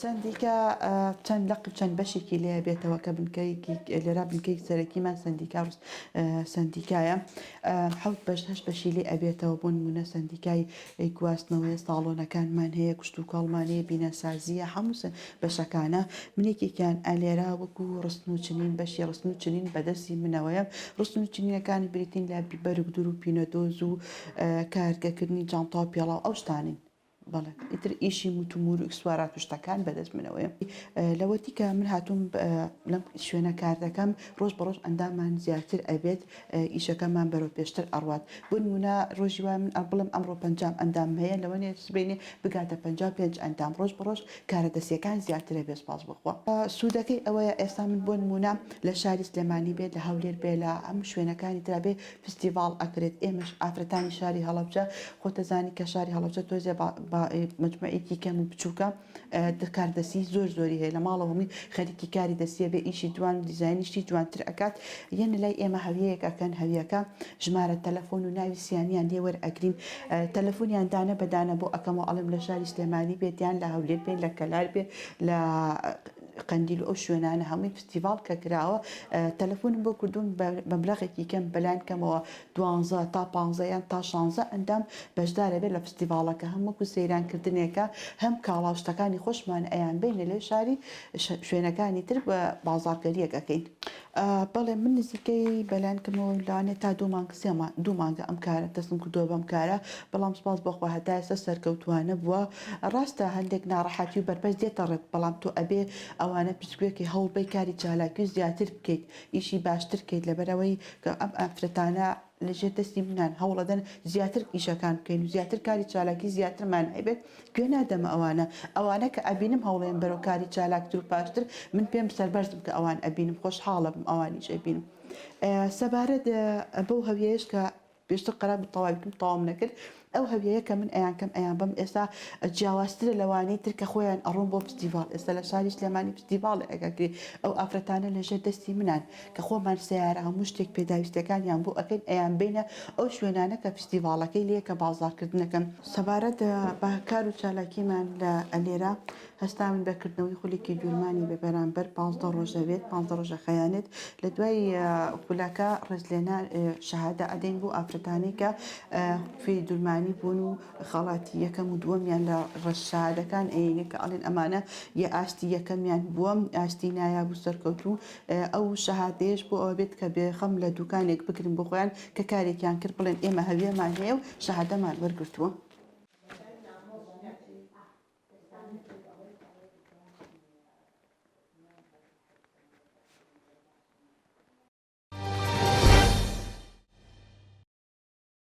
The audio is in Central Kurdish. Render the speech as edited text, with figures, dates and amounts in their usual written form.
سەندیکا چەند لق و چەند بەشێکی لێ بێتەوە کە بنکەیەکی لێرا بنکەی سەرەکیمان سەندیکا سەندیکایە حەوت بەش هەشت بەشی لێ ئەبێتەوە بۆ نمونە سەندیکای گواستنەوەی ساڵۆنەکانمان هەیە کشتوکاڵمان هەیە بیناسازیە هەموو بەشەکانە من یەکێکیان ئەلێرا وەکو ڕستن و چنین بەشی ڕستن و چنین بەدەستی منەوەیە ڕستن و چنینەکانی بریتین لە بەرگدور و پینەدۆز و کارگەکردنی جانتا و پێڵاو ئەو شتانین بەڵێ ئیتر ئیشی موتومور و ئیکسوارات و شتەکان بەدەست منەوەیە. لەوەتی کە من هاتووم لەم شوێنە کار دەکەم ڕۆژ بە ڕۆژ ئەندامان زیاتر ئەبێت ئیشەکەمان بەرەو پێشتر ئەڕوات بۆ نمونە ڕۆژی وای من بڵێم ئەمڕۆ 50 ئەندام هەیە لەوەنێ سبەینێ بگاتە 55 ئەندام ڕۆژ بە ڕۆژ کارە دەستیەکان زیاتر ئەبێت سوپاس بۆ خوا. سوودەکەی ئەوەیە ئێستا من بۆ نمونە لە شاری سلێمانی بێت لە هەولێر بێ لە هەموو شوێنەکانی ترا بێ فستیڤاڵ ئەکرێت ئێمەش ئافرەتانی شاری هەڵەبجە خۆتەزانی کە شاری هەڵەبجە تۆزێ مەجموعەیەکی کەم و بچووکە کار دەستی زۆر زۆری هەیە لە ماڵەوە هەمووی خەریکی کاری دەستیە بێ ئیشی جوان و دیزاینیشی جوانتر ئەکات یەنە لای ئێمە هەویەیەک ئەکەن هەویەکە ژمارە تەلەفۆن و ناوی سیانیان لێ وەرئەگرین تەلەفۆنیان دانە بە دانە بۆ ئەکەمەوە ئەڵێم لە شاری سلێمانی بێت یان لە هەولێر بێت لە کەلار بێت لە قەندیل و ئەو شوێنانە هەمووی فستیڤاڵ کە کراوە تەلەفۆنم بۆ کردوون بە مەبلەغێکی کەم بەلایەن کەمەوە دوانزە تا پانزە یان تا شانزە ئەندام بەشدارە بێت لە فستیڤاڵەکە هەم وەکو سەیران کردنێکە هەم کاڵا و شتەکانی خۆشمان ئەیان بەینە لێ شاری شوێنەکانی تر بە بازاڕگەریەک ئەکەین. بەڵێ من نزیکەی بەلایەن کەمەوە لەوانەیە تا دوو مانگ سێ مانگ دوو مانگە ئەم کارە دەستم کردووە بەم کارە بەڵام سوپاس بۆ خوا هەتا ئێستا سەرکەوتووانە بووە ڕاستە هەندێک ناڕەحەتی و بەربەست دێتە ڕێت بەڵام تۆ ئەبێ ئەوانە پشتگوێکەی هەوڵبەی کاری چالاکی و زیاتر بکەیت ئیشی باشتر کەیت لەبەرئەوەی کە ئەم ئافرەتانە لەژێر دەستی منان هەوڵەدەن زیاتر ئیشەکان بکەین و زیاتر کاری چالاکی زیاترمان هەبێت گوێ نادەمە ئەوانە ئەوانە کە ئەبینم هەوڵێن بەرەو کاری چالاکتر و باشتر من پێم سەربەرزم کە ئەوان ئەبینم خۆشحاڵەبم ئەوانیش ئەبینم سەبارەت بەو هەویەیەش کە پێشتر قەرار بوو تەواوی بکەم تەواوم نەکرد ئەو هەویەیە کە من ئەیانکەم ئەیانبەم ئێستا جیاوازترە لەوانەی تر کە خۆیان ئەڕۆن بۆ فستیڤاڵ ئێستا لە شاری سلێمانی فستیڤاڵێک ئەکرێ ئەو ئافرەتانە لەژێر دەستی منان کە خۆمان سەیارە هەموو شتێک پێداویستیەکانیان بۆ ئەکەین ئەیانبەینە ئەو شوێنانە کە فستیڤاڵەکەی لێیە کە بازاڕکردنەکەن. سەبارەت بە کار و چالاکیمان لە لێرە هەستاوین بە کردنەوەی خولێکی دوورمانی بێ بەرامبەر 15 ڕۆژە بێت 15 ڕۆژە خەیانێت لە دوای خولەکە ڕێزلێنان شەهادە ئەدەین بۆ ئافرەتانەی کە فێری دوورمانی بوون و خەڵاتی یەکەم و دووەمیان لە ڕێز شەهادەکان ئەیەنێ کە ئەڵێن ئەمانە یە ئاستی یەکەمیان بووە ئاستی نایاب و سەرکەوتوو ئەو شەهادەیەش بۆ ئەوە بێت کە بێخەم لە دوکانێک بگرن بۆ خۆیان کە کارێکیان کرد بڵێن ئێمە هەویەمان هەیە و شەهادەمان وەرگرتووە.